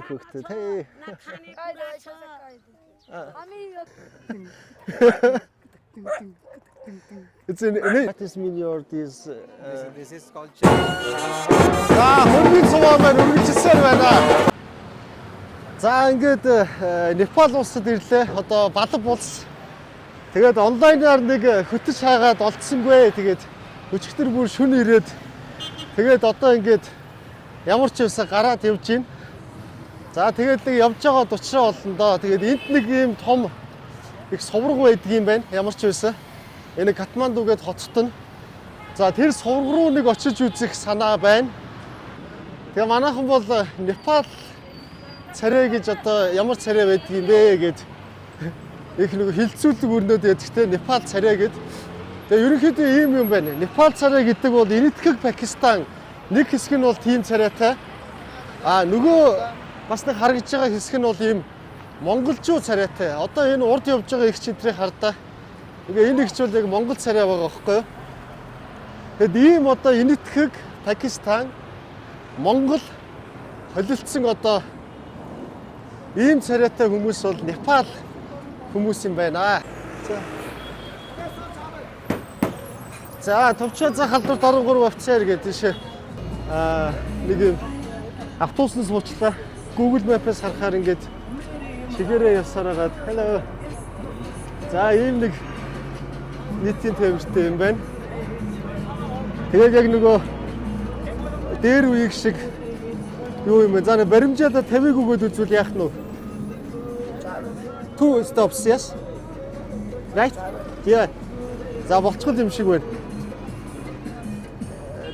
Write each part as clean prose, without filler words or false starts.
Хөхтэй тий. न खाने कुरा छ। हामी यो It's in what is mean your this This is called chili. За, хөргийн цуваа маань үргэлжилсээр байна. За, ингээд Непал улсад ирлээ. Одоо Балав улс. Тэгээд онлайнаар нэг хөтөч хаагаад олдсонгүй. Тэгээд өчигдөр бүр шөнө ирээд тэгээд одоо ингээд ямар ч юмсаа гараад явж байна. За, тэгээд нэг явж байгаа учраа олно доо. Тэгээд энд нэг ийм том их сувраг байдаг юм байна. Ямар ч байсан. Энэ Катманду гээд хотод нь. За, тэр сувраг руу нэг очиж үзэх санаа байна. Тэгээ манайхан бол Непал царай гэж одоо ямар царай байдаг юм бэ гэд их нэг хилцүүлэг өрнөд байдаг те, Непал царай гэд. Тэгээ ерөнхийдөө ийм юм байна. Непал царай гэдэг бол Энэтхэг, Пакистан нэг хэсэг нь бол тийм царайтай. А нөгөө бас нэг харагдж байгаа хэсэг нь бол ийм монголчуу царайтай. Одоо энэ урд явж байгаа их читрийг хардаа. Тэгээ энэ их ч бол яг монгол царай байгаа байхгүй юу? Тэгэд ийм одоо Энэтхэг, Пакистан, Монгол холилдсон одоо ийм царайтай хүмүүс бол Непал хүмүүс юм байна. За. За, товчоо за халдвар 13 офицер гэдэг тийшээ нэг юм автобусны суучлаа. Google Map-аас харахаар ингээд чигээрээ явсаар хагаад hello. За, ийм нэг нийтийн тээвэртэй юм байна. Тэгээд яг нөгөө дээр үеиг шиг юу юм бэ? За, нэг баримжаалаа 50-ыг өгөөд үзвэл яах нь вэ? Two stops, yes? Right? Yeah. За, болцгол юм шиг байна.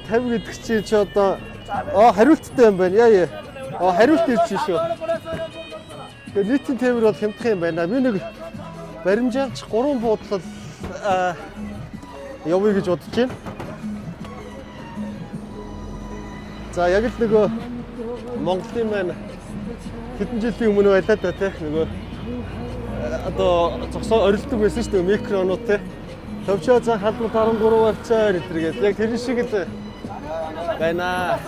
50 гэдэг чинь чи одоо оо хариулттай юм байна. Яа яа. Оо, хариулт ирж шүү. Тэгээ нийтийн тээвэр бол хямдхан юм байна. Би нэг баримжаалч 3 буудлал явъя гэж бодож байна. За, яг л нөгөө Монголын маань хэдэн жилийн өмнө байлаа да тий нөгөө одоо зогсоо орилдог байсан шүү дээ микронууд тий. Төвчөө зан халдвар 13 авцаар энэ гээд яг тэр шиг л байна.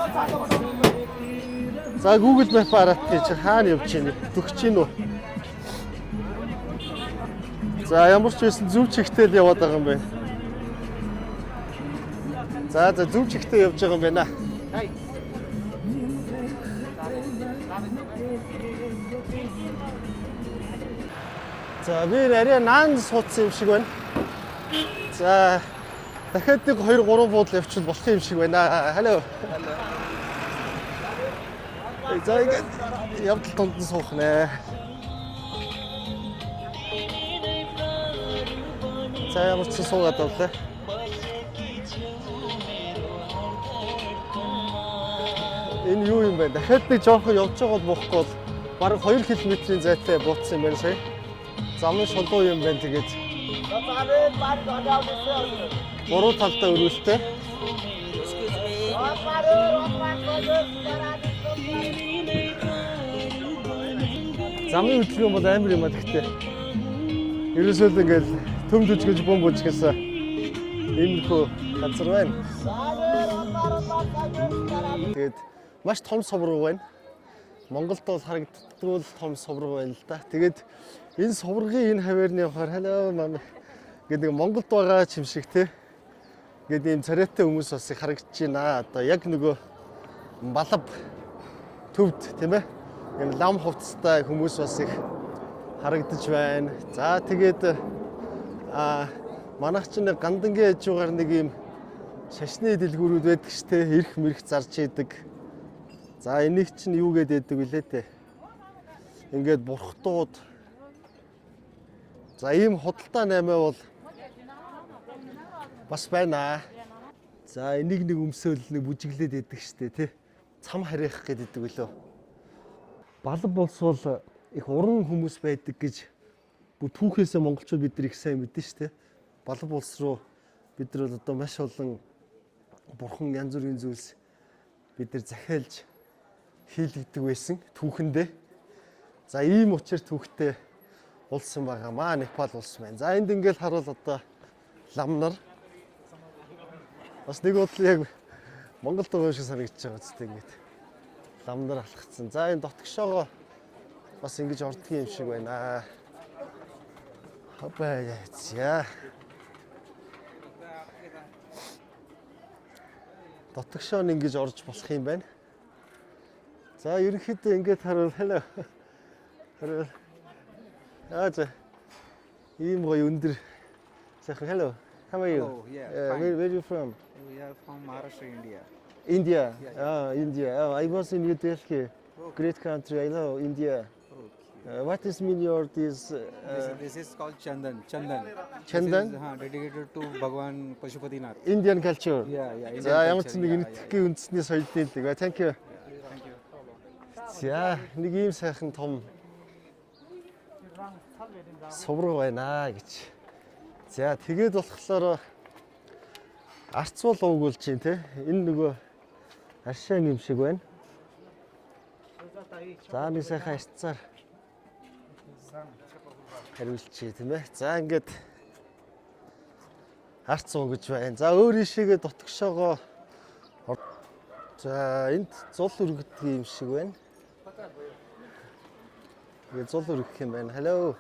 За, Google Map хараад тий чи хаана явж байна? Төгч гин үү? За, ямар ч байсан зөв чигтэл яваад байгаа юм байна. За, зөв чигтээ явж байгаа юм байна. За, би арай наан суудсан юм шиг байна. За, дахиад нэг 2 3 буудал явчихвал болох юм шиг байна. Hello. За, ингээд явдал тунд нь суух нэ. За, ямар ч суугаад авлаа. Энэ юу юм бэ? Дахиад нэг жоохон явж байгаа бол буухгүй бол бараг 2 км-ийн зайтай бууцсан юм байна сая. Зам нь шулуу юм байна тэгээд. Гурван талдаа өрөөлтэй. Замын хөдөлгөөн бол амар юм а тэгтээ. Ерөөсөө л ингээл төм жүжигж бум бужигсаа иймэрхүү газар байна. Тэгээд маш том сувраг байна. Монголд бол харагддаггүй л том сувраг байна л да. Тэгээд энэ суврагийн энэ хаваарны явахаар hello мам гэдэг нэг Монголд байгаа ч юм шиг те. Ингээд ийм царайтай хүмүүс бас их харагдаж байна. Одоо яг нөгөө балав төвд тийм ээ. Ийм лам хувцастай хүмүүс бас их харагдаж байна. За, тэгээд манайх чинь нэг гандангийн хажуугаар нэг ийм шашны дэлгүүрүүд байдаг ш тэ, эрх мэрх зарж идэг. За, энийг чинь юу гээд байдаг вүлээ те. Ингээд бурхтууд. За, ийм худалдаа наймаа бол бас байна. За, энийг нэг өмсөөл нэг бүжиглээд идэг штэ тий. Цам харих гэдэг үлээ. Балав улс бол их уран хүмүүс байдаг гэж бүр түүхээсээ монголчууд бид нар их сайн мэднэ штэ. Балав улс руу бид нар бол одоо маш олон бурхан янз бүрийн зүйлс бид нар захиалж хийлэгдэг байсан түүхэндээ. За, ийм учир түүхтэй улс юм байгаа маа Непал улс байна. За, энд ингээл харуул одоо лам нар бас нэг бодлоо яг Монголд байгаа шиг санагдаж байгаа зү ингээд. Лам нар алхацсан. За, энэ дотгошоогоо бас ингэж ордгийн юм шиг байна. Хабаа, за. Дотгошоо нь ингэж орж болох юм байна. За, ерөнхийдөө ингэж харуул, hello. Харуул. Аа, за. Ийм гоё өндөр сайхан, hello. How are you? Hello, yeah, fine. Where you from? We are from Maharashtra, India. India. Ah, India. Oh, I was in New Delhi. Great country. I know India. Okay. What is mean your this This is called Chandan. Chandan. Chandan? This is dedicated to Bhagwan Pashupatinath. Indian culture? Yeah. За, Indian ямар ч culture. нэг Yeah. Энэтхэгийн үндэсний соёлын л. Thank you. Thank you. За, нэг ийм сайхан том сувраг байна гэж. За, тэгээд болохоор арцуул уугуулж чинь те. Энэ нөгөө аршаан юм шиг байна. За, нэг сайхан арцаар хариулчихъя, тийм ээ. За, ингээд арц уугаж байна. За, өөр ийшээгээ дотгошоогоо. За, энд зул өргөдөг юм шиг байна. Тэгээ зул өргөх юм байна. Hello.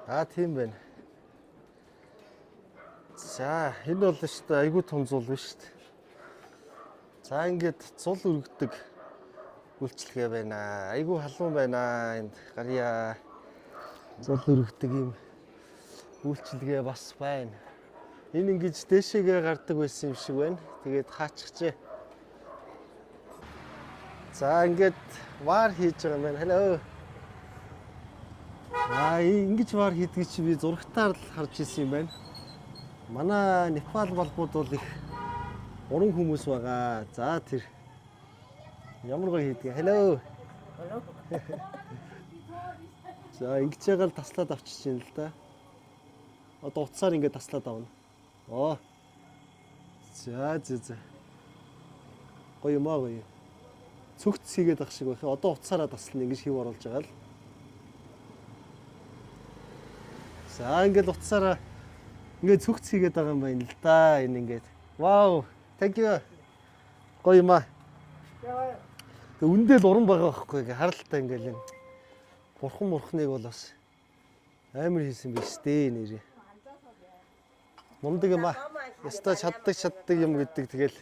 Аа, тийм байна. За, энэ бол шүү дээ, айгүй том зул биш шүү дээ. За, ингээд зул өргөдөг үйлчилгээ байна. Айгүй халуун байна энд гарья. Зул өргөдөг юм үйлчилгээ бас байна. Энэ ингэж дээшээгээ гардаг байсан юм шиг байна. Тэгээд хаачихжээ. За, ингээд ваар хийж байгаа юм байна. Hello. Аа, ингэж ваар хийдгийг чи би зурагтаар л харж ирсэн юм байна. Манай Непал балбууд бол их уран хүмүүс байгаа. За, тэр ямар гоё хийдэг. Hello. За, ингэж ягаал таслаад авчиж байна л да. Одоо утсаар ингэж таслаад авна. Оо. За. Гоё юм аа, гоё. Цөгц хийгээд ах шиг байх. Одоо утсаараа таслана, ингэж хийв оруулж байгаа л. За, ингээд утсаараа ингээд цөгц хийгээд байгаа юм байна л да. Энэ ингээд. Вау. Thank you. Гоё юм аа. Тэг үндэ л уран байгаа байхгүй, ингээ харалтай ингээл энэ. Бурхан мурхныг бол бас амар хийсэн биш дээ нэрээ. Мундаг юм аа. Яста чаддаг чаддаг юм гэдэг, тэгэл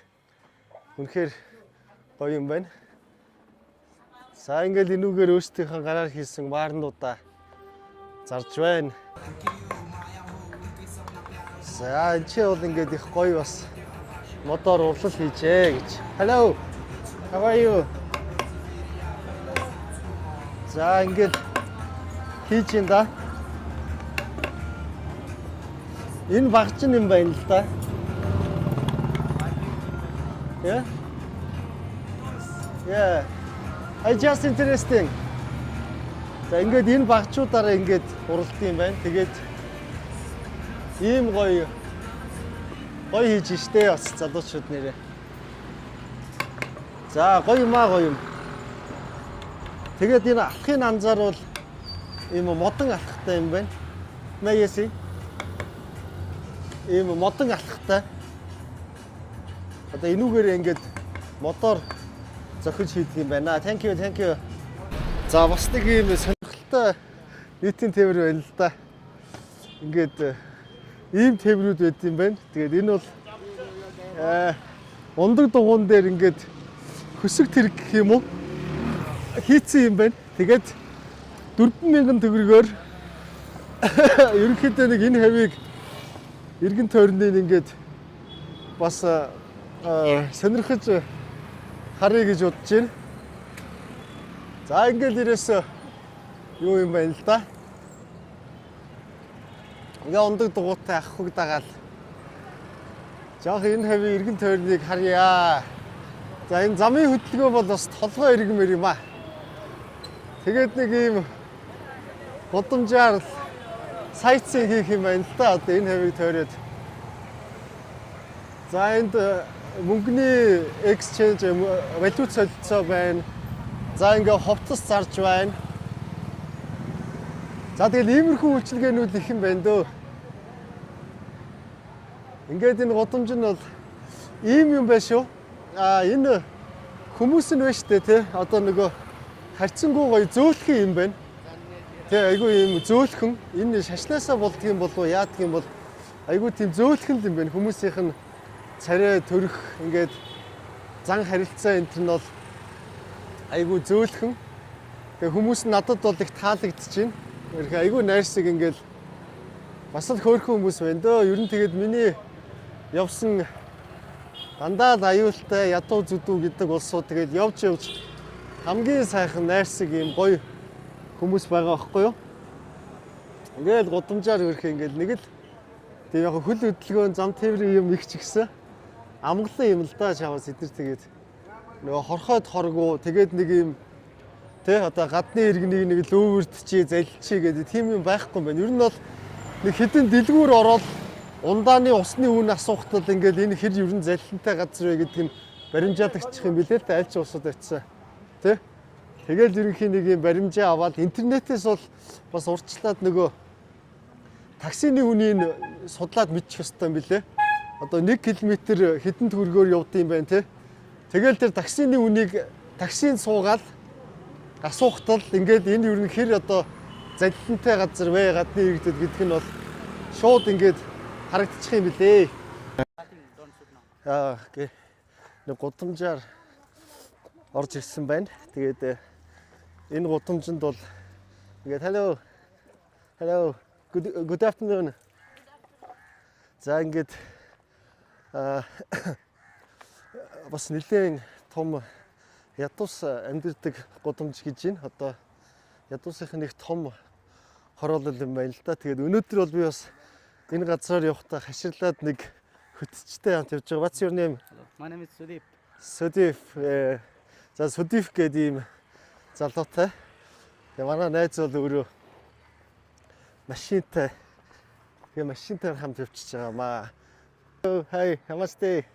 үнэхээр гоё юм байна. За, ингээл энүүгээр өөрсдийнхөө гараар хийсэн ваарнуудаа зарж байна. За, энэ чи бол ингээд их гоё бас модоор урлал хийжээ гэж. Hello. How are you? За, ингээд хийж ин да. Энэ багч юм байна л да. Yeah? Yeah. I just interesting. За, ингээд энэ багчуудаараа ингээд уралдсан юм байна. Тэгээд ийм гоё гоё хийж штэ бас залуучууд нэрээ. За, гоё юм аа, гоё юм. Тэгээд энэ алхын анзааруул ийм модон алхтай юм байна. Маяси. Ийм модон алхтай. Одоо энүүгээр ингээд модоор зохиж хийдэг юм байна. Thank you, thank you. За, бас нэг ийм сонирхолтой нийтийн тээвэр байна л да. Ингээд ийм тээврүүд байд юм байна. Тэгээд энэ бол ундаг дугуун дээр ингээд хөсөг тэрэг гэх юм уу? Хийцэн юм байна. Тэгээд 4000 төгрөгөөр ерөнхийдөө нэг энэ хавийг эргэн тойрныг ингээд бас сонирхож харъя гэж бодож байна. За, ингээл ерөөсөө юу юм байна л да. Ингээ ундаг дугуйтай ах хүүг дагаал. Жоох энэ хавийн эргэн тойрныг харъя. За, энэ замын хөдөлгөөн бол бас толгой эргэмээр юм аа. Тэгээд нэг ийм гудамжаар л sightseeing хийх юм байна л да. Одоо энэ хавийг тойроод. За, энд мөнгөний exchange, валют солилцоо байна. За, ингээ хувцас зарж байна. За, тэгэл иймэрхүү үйлчилгээнүүд их юм байна дөө. Ингээд энэ гудамж нь бол ийм юм байна шүү. А, энэ Хүмүүс нь байна штэ, тий. Одоо нөгөө харьцангуй гоё зөөлхөн юм байна. Тий, айгүй юм зөөлхөн. Энэ шашнаасаа болдго юм болов уу, яадаг юм бол айгүй тийм зөөлхөн л юм байна. Хүмүүсийнх нь царай төрөх, ингээд зан харилцаа энэ төр нь бол айгүй зөөлхөн. Тэгээ хүмүүс нь надад бол их таалагдчихэв. Ерхэ айгүй найрсаг, ингээл бас л хөөрхөн хүмүүс байна дөө. Ер нь тэгээд миний явсан дандаа л аюултай, ядуу зүдүү гэдэг улсууд, тэгээд явж явж хамгийн сайхан, найрсаг юм гоё хүмүүс байгаа байхгүй юу? Ингээл гудамжаар өрхөө ингээл нэг л тэг яг хөл хөдөлгөөн, зам тээврийн юм их ч гэсэн амгалан юм л да. Чаваас эдгээр тэгээд нөгөө хорхойд хоргоо, тэгээд нэг юм тэ одоо гадны иргэнийг нэг лүүвэрт чи залчи гэдэг тийм юм байхгүй юм байна. Ер нь бол нэг хэдэн дэлгүүр ороод ундааны усны үн асуухтал ингээл энэ хэр ер нь залилантай газар вэ гэдг нь баримжаалагчих юм билээ л та, аль ч улсад очисан. Тэ? Тэгэл ерөнхийн нэг юм баримжаа аваад, интернетээс бол бас урьдчилаад нөгөө таксины үнийг судлаад мэдчих ёстой юм билээ. Одоо 1 км хэдэн төгрөгөөр явд юм байна те. Тэгэл тэр таксины үнийг таксинд суугаад асуухтал ингээд энэ ер нь хэр одоо залилантай газар вэ гадны иргэдэд гэдг нь бол шууд ингээд харагдчих юм билээ. Аа, okay. Нэг гудамжаар орж ирсэн байна. Тэгээд энэ гудамжинд бол ингээд hello, hello, good afternoon. За, ингээд бас нэлээд том ядуус амьдардаг гудамж гэж байна. Одоо ядуусынх нэг том хороолол юм байна л да. Тэгээд өнөөдөр бол би бас энэ газраар явахдаа хаширлаад нэг хөтчтэй хамт явж байгаа. What's your name? Hello, my name is Sudeep. Судиф. За, Судиф гэдэг ийм залуутай. Тэгээ манай найз бол өөрөө машинтай. Тэгээ машинтаар хамт явчихж байгаа маа. Hi, namaste.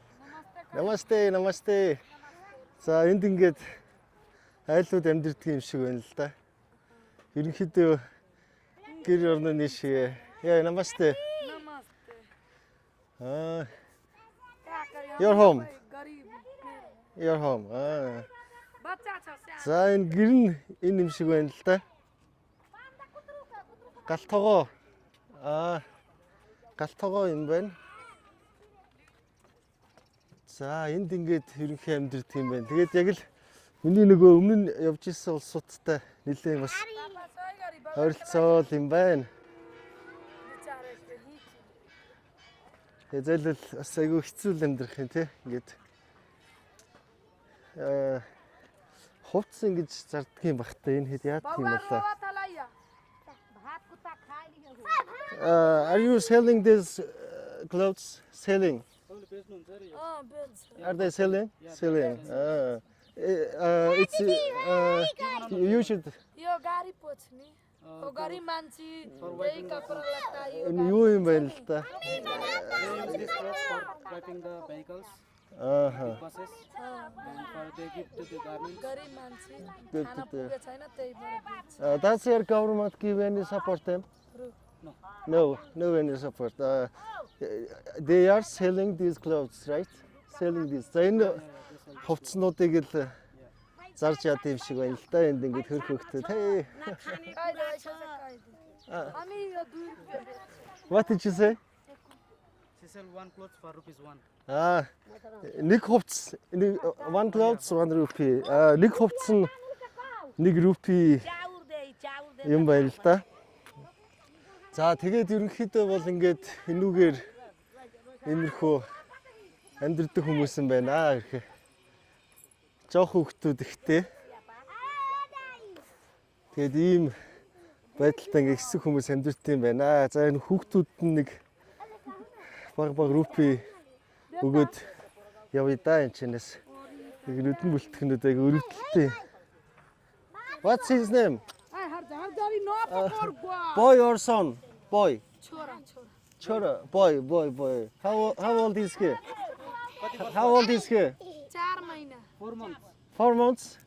Namaste, namaste. За, энд ингээд айлууд амьдардаг юм шиг байна л да. Ерөнхийдөө гэр орны шиг. Яа, namaste. Namaste. Аа, क्या करियो? Your home. गरीब। Your home. Аа. बच्चा छ सानो। За, энэ гэр нь энэ юм шиг байна л да. Гал тогоо. Аа. Гал тогоо юм байна. За, энд ингээд ерөнхий амьдардаг юм байна. Тэгээд яг л миний нөгөө өмнө нь явж исэн улсуудтай нэлээд бас सही गरी। ойролцоол юм байна. बिचारे के हिच। Тэгээ зайлвал бас айгүй хэцүү л амьдрах юм те. Ингээд хувцас ингэж зарддаг юм бах та, энэ хэд яадаг юм बौआ болоо. रोवा थलाइया। Are you selling these clothes? Selling? अँ, बेच। Are they selling? Selling. It's you should यो गाडी पोछ्ने ओ गरिब मान्छे, त्यही कपडा लत्ता यो। Энэ юу юм байна л да. They use this cloth for wiping the vehicles, Ааха. buses, and for they give to the garments. गरिब मान्छे Good खान to the- पुगेको छैन, त्यही भएर बेच्छ। Does your government give any support them? No. No, no any support. They are selling these clothes, right? Selling these. За, энэ хувцснуудыг л зарж яд юм шиг байна л да. Энд ингээд хөр хөхтэй. Hey, कहिले ऐसा चाहिँ कहिले हामी यो 2 रुपियाँ बेच्छ। What did you say? She sell one clothes for ₹1. Аа, нэг хувцас, нэг one clothes 1 rupee. Аа, нэг хувцас нь 1 рупий юм байна л да. За, тэгээд ерөнхийдөө бол ингээд энүүгээр иймэрхүү амьдардаг хүмүүс юм байна ерхэ. Жоох хүүхдүүд ихтэй. Тэгээд ийм байдалтай ингээд хэсэг хүмүүс амьдардаг юм байна. За, энэ хүүхдүүд нь нэг баг баг рупий өгөөд явъя да энэ чинээс. Нэг нүдэн бүлтгэнүүд аяг өрөвдөлттэй. What's his name? Boy or son? Boy. छोरा, छोरा। छोरा. Boy, boy, boy. How old is he? How old is he? 4 महिना। 4 months. 4 months.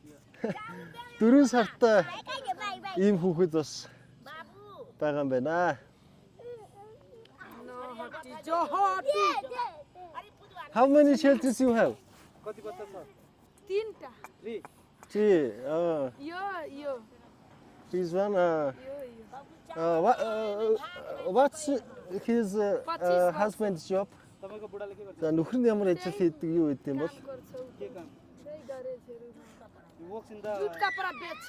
4 сартай ийм хүүхэд бас байгаа юм байна. नहटी जो हटी। How many children you have? तिनटा। Three. Чи Yo yo this one yo yo. What's his husband's job? तपाईँको बुढाले के गर्छ За, нөхөр нь ямар ажил хийдэг, юу гэдэг юм бол? काम गर्छ ऊ। के काम? त्यही गरेछहरू। He works in the जुट कपडा बेच्छ।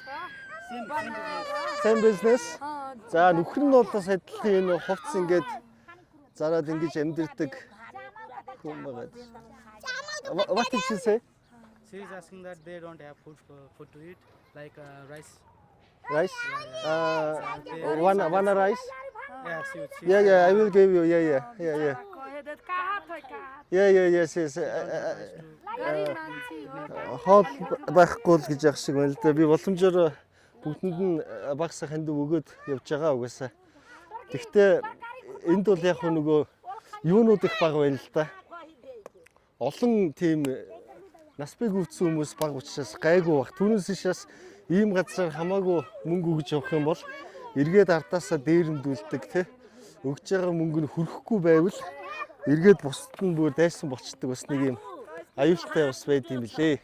Same same business. Same business. Uh, За, нөхөр нь бол бас адилхан энэ хувцас ингээд зараад ингэж амьдардаг хүн байгаа. What did she say? She is asking that they don't have food food to eat, like rice. Rice? One rice? Yeah, she Yeah, I will give you. Yeah. कहे त कहाँ थियो कहाँ? Yeah, yes. गरिब मान्छे हो। Хоол байхгүй л гэж яах шиг байна л да. Би боломжоор бүгдэнд нь багасаа хандив өгөөд явж байгаа угаасаа. Гэхдээ энд бол яг хөө нөгөө юунууд их бага байна л да. Олон тийм нас бий гүйцсэн хүмүүс бага учраас гайгүй бах. Түүнээс иш бас ийм газар хамаагүй мөнгө өгж явах юм бол эргээд ардаасаа дээрэмдүүлдэг, те. Өгж байгаа мөнгө нь хүрхгүй байвал эргээд бусдад нь бүр дайсан болчдөг, бас нэг юм аюултай бас байд юм билээ.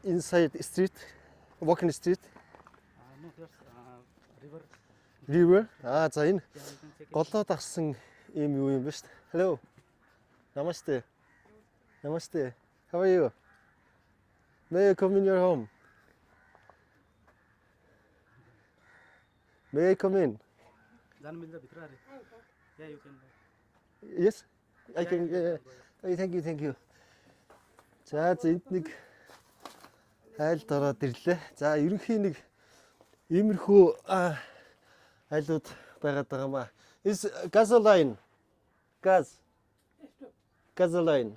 Inside street, walking street, No, there's river. River. Аа, за, энэ Yeah, you can check it. голоо дагсан ийм юу юм ба шүү дээ. Hello. Namaste. Namaste. How are you? May I come in your home? May I come in? जानु मिल्छ भित्र अरे? Yeah, you can go. Yes. I can. Yeah. Hey, thank you, thank you. За, энд нэг айлд ороод ирлээ. За, ерөнхий нэг иймэрхүү айлууд байгаад байгаа маа. Is gasoline. Gas. Gasoline.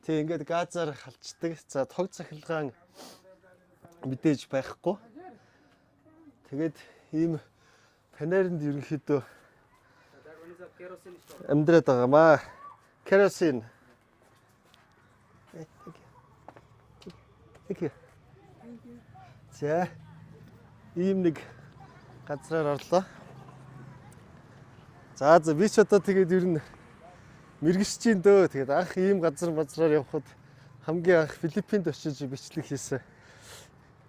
Тэг, ингээд газар халчдаг. За, тог цахилгаан мэдээж байхгүй. Тэгээд ийм панеранд ерөнхийдөө That one is a kerosene stove. амьдраад байгаа маа. Kerosene. Thank you. Thank you. За, ийм нэг газраар орлоо. За, би ч одоо тэгээд ер нь мэргэшиж чинь дөө. Тэгээд анх ийм газар мазраар явхад хамгийн анх Филиппинд очиж бичлэг хийсэн.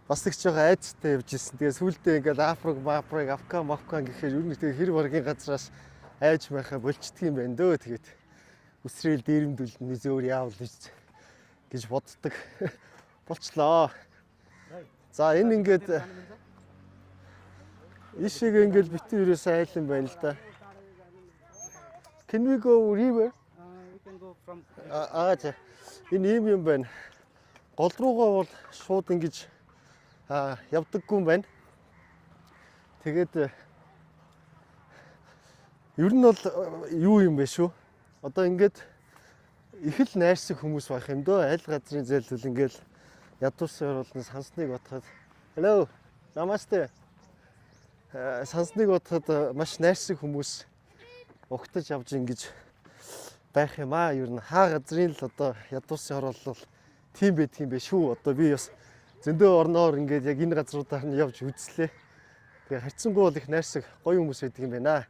Бас их жоохон айцтай явж исэн. Тэгээд сүүлдээ ингээд Африк, Мафрик, Афган, Мафган гэхээр ер нь тэгээд хэр баргийн газраас айж байхаа болчдөг юм байна дөө. Тэгээд үсрээл дээрэмдүүлнэ, зөөр яавал гэж боддог болчлоо. За, энэ ингээд ишиг ингээд битэн ерөөсөө айлан байна л да. Can we go river? We can go from Аа, за. Энэ ийм юм байна. Гол руугаа бол шууд ингэж явдаггүй юм байна. Тэгээд ер нь бол юу юм бэ шүү. Одоо ингээд их л найрсаг хүмүүс байх юм дөө. Аль газрын зээлдэл ингээл ядуусан болон сансныг бодоход. Hello. Namaste. Сансныг бодоход маш найрсаг хүмүүс угтаж авч ингэж байх юм аа. Ер нь хаа газрын л одоо ядуусын хороолол тийм байдаг юм бэ шүү. Одоо би бас зөндөө орноор ингээд яг энэ газруудаар нь явж үзлээ. Тэгээ харьцангуй бол их найрсаг гоё хүмүүс байдаг юм байна.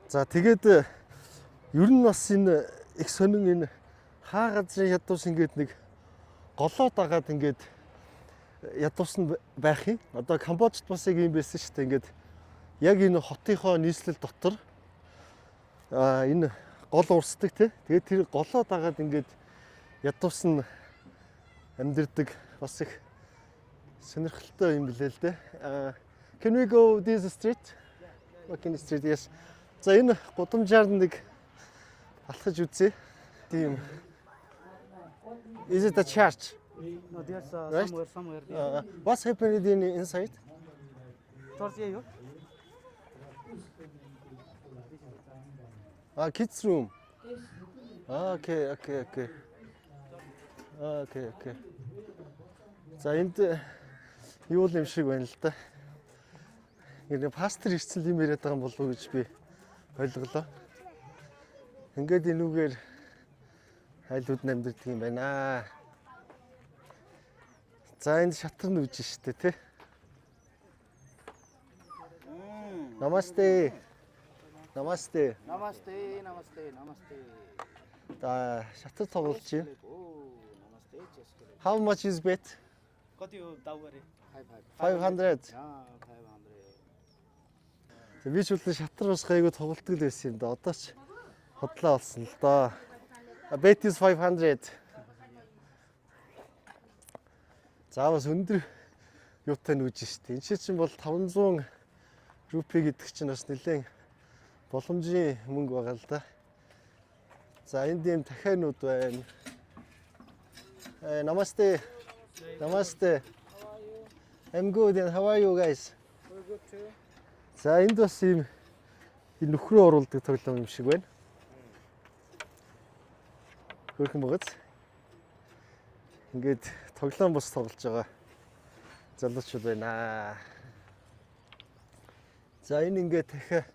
За, тэгээд ер нь бас энэ их сонин, энэ хаа газрын ядуус ингээд нэг голоо дагаад ингээд ядуус нь байх юм. Одоо Камбожид бас яг юм байсан шүү дээ. Ингээд яг энэ хотынхоо нийслэл дотор энэ гол урсдаг, те. Тэгээд тэр голоо дагаад ингээд ядуус нь амьдардаг, бас их сонирхолтой юм билээ л дээ. Can we go this street? Walking street, yes. За, энэ гудамжаар нэг алхаж үзье. Тийм. Is it a church? No, there's Right? somewhere there. What's happening in inside? Church यही हो। Ah, kids room. Ah, okay. Ah, okay. За, энд юу л юм шиг байна л да. Ингээд пастор ирсэн юм яриад байгаа юм болов уу гэж би ойлголоо. Ингээд энүүгээр айлууд нь амьдардаг юм байна. За, энд шатар нүж штэ, тий. Namaste. Namaste. Namaste, namaste, namaste. За, шатар тоглож байна. How much is bat? कति हो दाउ गरे? 500. 500. Би ч үлээ шатар ус гайгүй тоглолтог л байсан юм да. Одоо ч хотлоо болсон л доо. A bet is 500. За, бас өндөр юутай нүүж штэ. Энд чинь бол 500 рупий гэдэг чинь бас нэлээд боломжийн мөнгө байгаа л да. За, энд ийм тахианууд байна. Namaste. Namaste. I'm good, and how are you guys? За, энд бас ийм энэ нөхрөө оруулдаг тоглоом юм шиг байна. Хөөрхөн богоц. Ингээд тоглоом бус тоглож байгаа залуучууд байна. За, энэ ингээд дахиад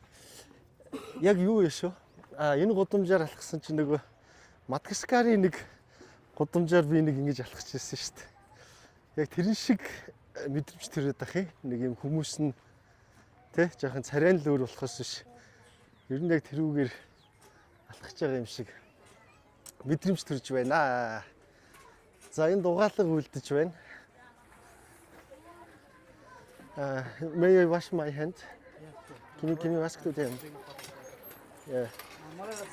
яг юу вэ шүү? А, энэ гудамжаар алхсан чинь нөгөө Мадагаскарын нэг гудамжаар би нэг ингэж алхаж ирсэн шүү дээ. Яг тэрэн шиг мэдрэмж төрөөд ах юм. Нэг юм хүмүүс нь тэ жоохон царайн л өөр болохоос биш. Ер нь яг тэрүүгээр алхаж байгаа юм шиг мэдрэмж төрж байна. За, энд угаалга үлдэж байна. May I wash my hand? Can you ask to them? Yeah.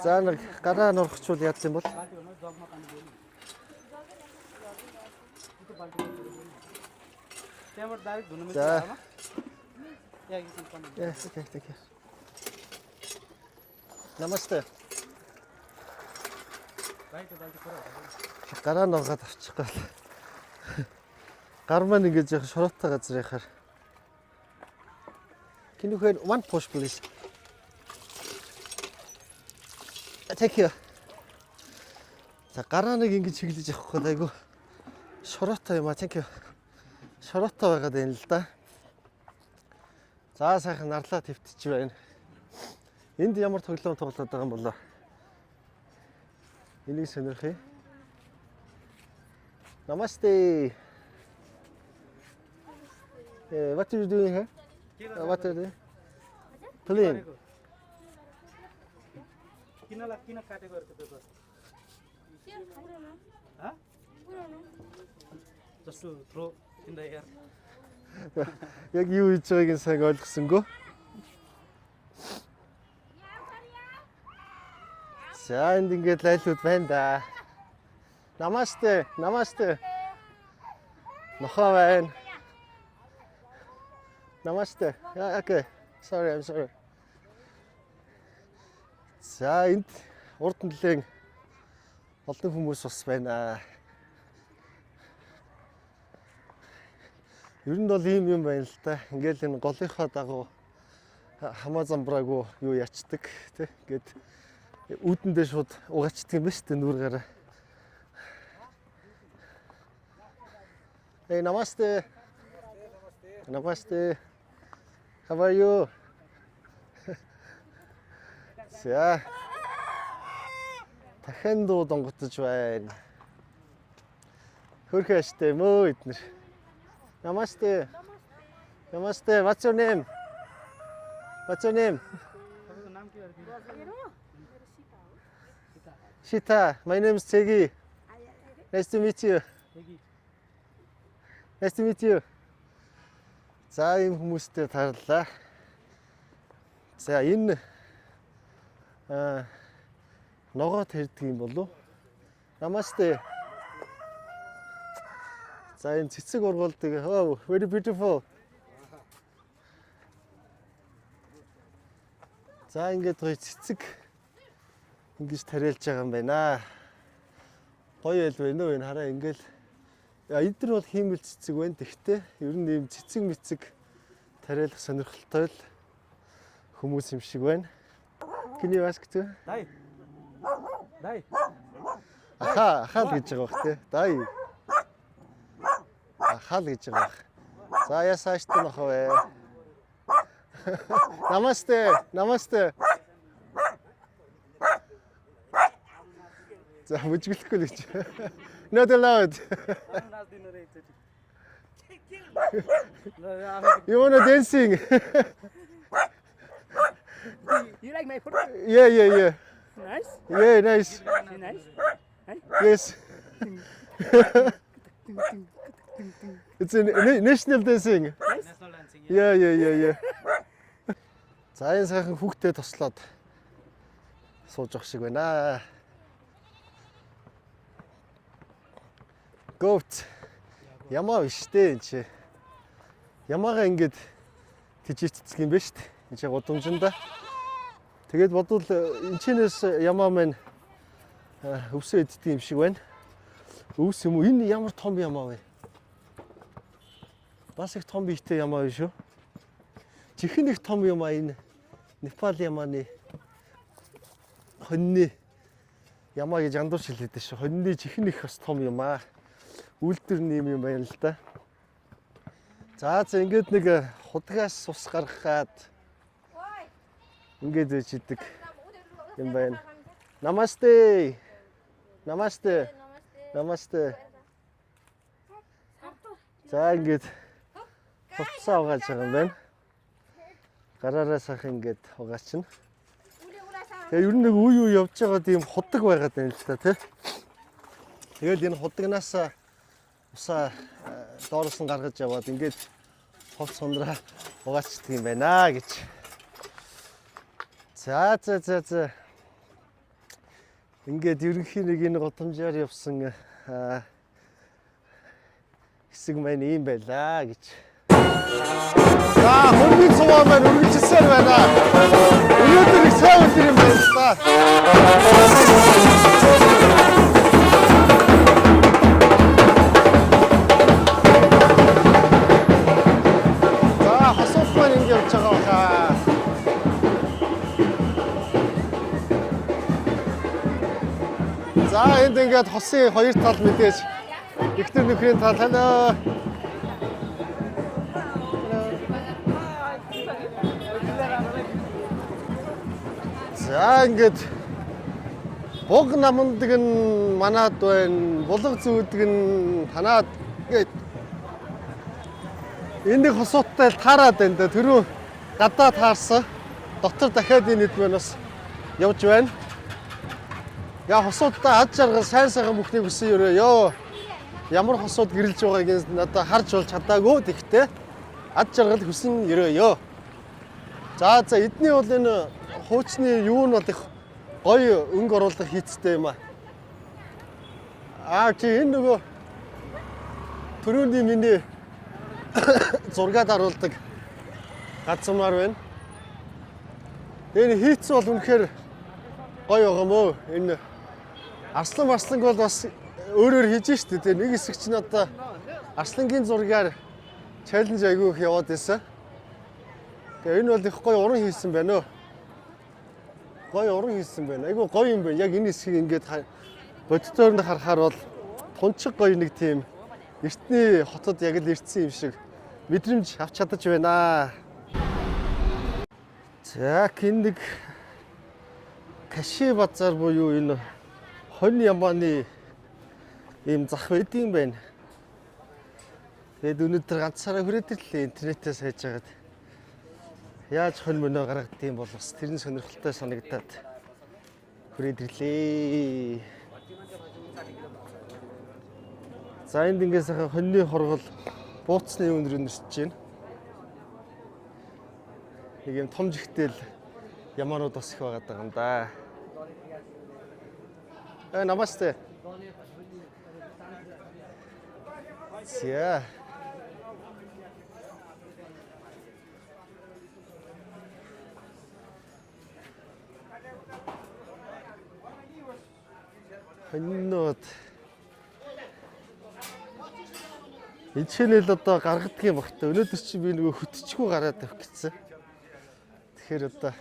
За, нэг гараа нурахчвал яад юм бол? बाल्टी भन्नु, जगमा पानी दियो नि, त्यो बाल्टी त्यहाँबाट डाइरेक्ट धुनु मिल्छ За. घरमा? Yeah, you can come. Yeah, okay, thank you. Namaste. भाइ, त्यो बाल्टी पुरा हुन्छ। Гараа нургаад авчих гал. Гар маань ингэж яг шороотой газар яхаар. Can you get one push, please? Thank you. За, гараа нэг ингэж чиглэж авах гээд айгу шороотой юм а. Thank you. Шороотой байгаад байна л да. За, сайхан нарлаа твтчих байна. Энд ямар тоглоом тоглоод байгаа юм болоо? Энийг сонирхъя. Namaste. What are you doing here? What are you doing? Playing. किन किन काटेको अरे त्यो paper? Just to throw in the air. Яг юу хийж байгааг нь сайн ойлгосонгүй. За, энд ингээд лайлууд байна да. Namaste, namaste. Нохой байна. Namaste. Yeah, okay. Sorry, I'm sorry. За, энд урд нэлээд олон хүмүүс бас байна. Ер нь бол ийм юм байна л да. Ингээл энэ голынхоо дагуу хамаа замбраагүй юу ячдаг тий. Ингээд үүдэндээ шууд угаачдаг юм байна шүү дээ нүүр гараа. Hey, namaste. Namaste. How are you? За. Дахин дуу донготож байна. Хөөрхөн аштай мөө эднэр. Namaste. Namaste. What's your name? What's your name? तपाईँको नाम के अरे? Shita. My name is Chegi. Nice to meet you. Chegi. Nice to meet you. За, ийм хүмүүстэй таарлаа. За, энэ ногоо тарьдаг юм болов? Namaste. За, энэ цэцэг ургуулдаг. Oh, very beautiful. За, ингээд гоё цэцэг ингэж тариалж байгаа юм байна. Гоё ял байна уу энэ, хараа, ингээл. Я, энэ дэр бол хиймэл цэцэг байна. Тэгтээ ер нь ийм цэцэг мэцэг тариалах сонирхолтой л хүмүүс юм шиг байна. Can you ask too? Dai, Dai. Аха, ахаа л гэж байгаа бах тий. Дай. Ахаа л гэж байгаа бах. За, ясааш та нохоо вэ? Namaste, namaste. За, бүжиглэхгүй л гэж. Not allowed. आउनु, नाच्दिनु रे एकचोटि ल, आफै। You wanna dancing? You like my photo? Yeah. Nice. Yeah, nice. Nice. Yes. It's a national dancing. National dancing. Yeah. Yeah. За, энэ сайхан хүүхдээ тослоод сууж явах шиг байна. Goat. Ямаа биш дээ энэ чи. Ямаага ингэж тижээцдэг юм байна шүү дээ. Энэ чи гудамжиндаа. Тэгээд бодвол энэ чинээс ямаа маань өвсөө иддэг юм шиг байна. Өвс юм уу? Энэ ямар том ямаа вэ? Бас их том биетэй ямаа биш үү? Чихэн их том юм а энэ Непал ямааны хоньны ямаа гэж андуурч хэлээд шүү. Хоньны чихэн их бас том юм аа. Үйлдвэр нэм юм байна л да. За, ингээд нэг худгаас ус гаргахад ингээд байж идэг юм байна. Намасте. Намасте. Намасте. За, ингээд хувцас угааж байгаа юм байна. Гараараа сайхан ингээд угаачна. Тэгээ ер нь нэг үе үе явж байгаа тийм худаг байгаад байна л та, тий. Тэгэл энэ худагнаас усаа доороос нь гаргаж яваад ингээд хувц хундраа угаачдаг юм байна гэж. За. Ингээд ерөнхий нэг энэ гудамжаар явсан хэсэг маань ийм байлаа гэж. За, хөргийн цуваа маань үргэлжилсээр байна. Өнөөдөр их сайн өдөр юм байна л да. За, хосууд маань ингэ явж байгаа баха. За, энд ингээд хосын хоёр тал мэдээж эхнэр нөхрийн тал, hello. За, ингээд буг намандаг нь манад байна, булга зүүдэг нь танаад гээд энэ нэг хосуудтай л таарад байна да. Түрүү гадаа таарсан. Дотор дахиад энэ хэд маань бас явж байна. Я, хосуудтай ад жаргал сайн сайхан бүхнийг хүсэн өрөө. Йоо. Ямар хосууд гэрэлж байгааг нь надад харж болж чадаагүй. Тэгтээ ад жаргал хүсэн өрөө. За, эдний бол энэ хуучны юу нь бол их гоё өнгө оруулах хийцтэй юм аа. Аа, чи энэ нөгөө түрүүний миний зургаад харуулдаг газмаар байна. Энэ хийц бол үнэхээр гоё байгаа мөө. Энэ арслан марсланг бол бас өөрөөр хийж штэ. Тэгээ нэг хэсэг чинь одоо арслангийн зургаар challenge айгүй их яваад байсан. Тэгээ энэ бол их гоё уран хийсэн байна өө. Гоё уран хийсэн байна. Айгүй гоё юм байна. Яг энэ хэсгийг ингээд бодитоор нь харахаар бол тунчиг гоё нэг тийм эртний хотод яг л ирсэн юм шиг мэдрэмж авч чадаж байна. За, энэ нэг Каши базар буюу энэ хонь ямааны ийм зах байдсан байна. Тэгээд өнөөдөр ганцаараа хүрээд ирлээ, интернетээс хайж хагаад. Яаж хонь мөнөө гаргадсан бол бас тэр нь сонирхолтой санагдаад хүрээд ирлээ. За, энд ингээд сайхан хоньны хоргол бууцны өндөр нэрсэж байна. Нэг юм том жигтэл ямаанууд бас их байгаад байгаа юм да. Э, намасте. За. Хоньнууд. Энд шинэл одоо гаргадаг юм багта. Өнөөдөр чи би нөгөө хөтчгүй гараад авах гэсэн. Тэгэхээр одоо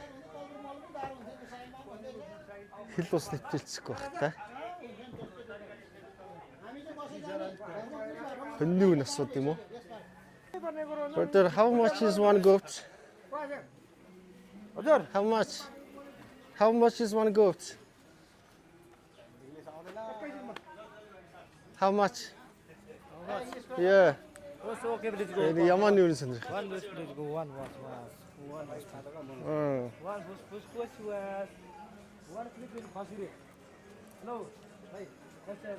хэл ус нэвтэлцэхгүй бах та. Хоньны үн асууд юм уу? Brother, how much is one goat? How much? How much is one goat? How much? Yeah. Okay, please go. Энэ ямааны үн сонирх. One was please go. One was was. One was. One was was was was. One click in Fasire. Hello. Hey. What's that?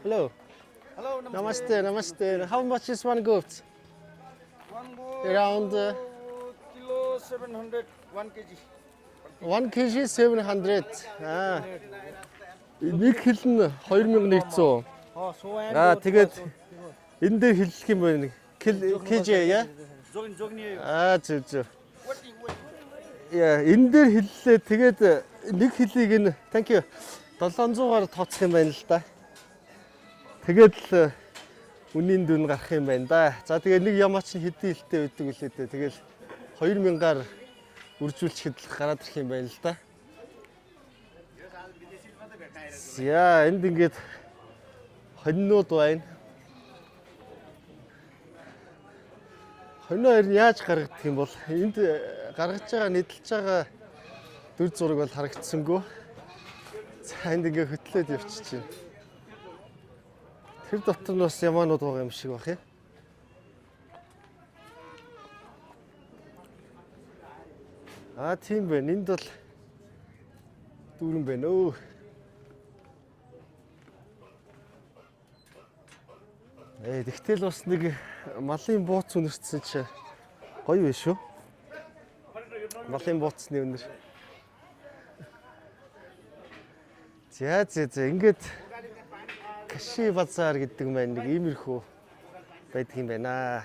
Hello. Hello, Namaste, namaste. How much is one goat? One goat Around kilo 700, 1 kg. 1 kg 700. Аа. Нэг хил нь 2100. Oh, so and Аа, тэгээд энэ дээр хиллэх юм байна. Кил kg яа? Jogin, jogin. Аа, зөв зөв. Яа, энэ дээр хиллээ. Тэгээд нэг хилийг нь thank you 700-аар тооцох юм байна л да. Тэгээд л үнийн дүн гарах юм байна да. За тэгээд нэг ямаач нь хэдэн хилтэй байдаг үлээ дээ. Тэгэл 2000-аар үржүүлчихэд л гараад ирэх юм байна л да. За энд ингээд хонинууд байна. Хонио ер нь яаж гаргадаг юм бол энд гаргаж байгаа нийтлж байгаа дүр зураг бол харагдсангүй. За энд ингээ хөтлөөд явчих чинь. Тэр дотор нь бас ямаанууд байгаа юм шиг байх юм. Аа, тийм байна. Энд бол дүүрэн байна өө. Ээ, тэгтэл бас нэг малын бууц үнэртсэн чи гоё биш үү? Малын бууцны үнэр. За за за, ингээд Каши базар гэдэг маань нэг иймэрхүү байдаг юм байна.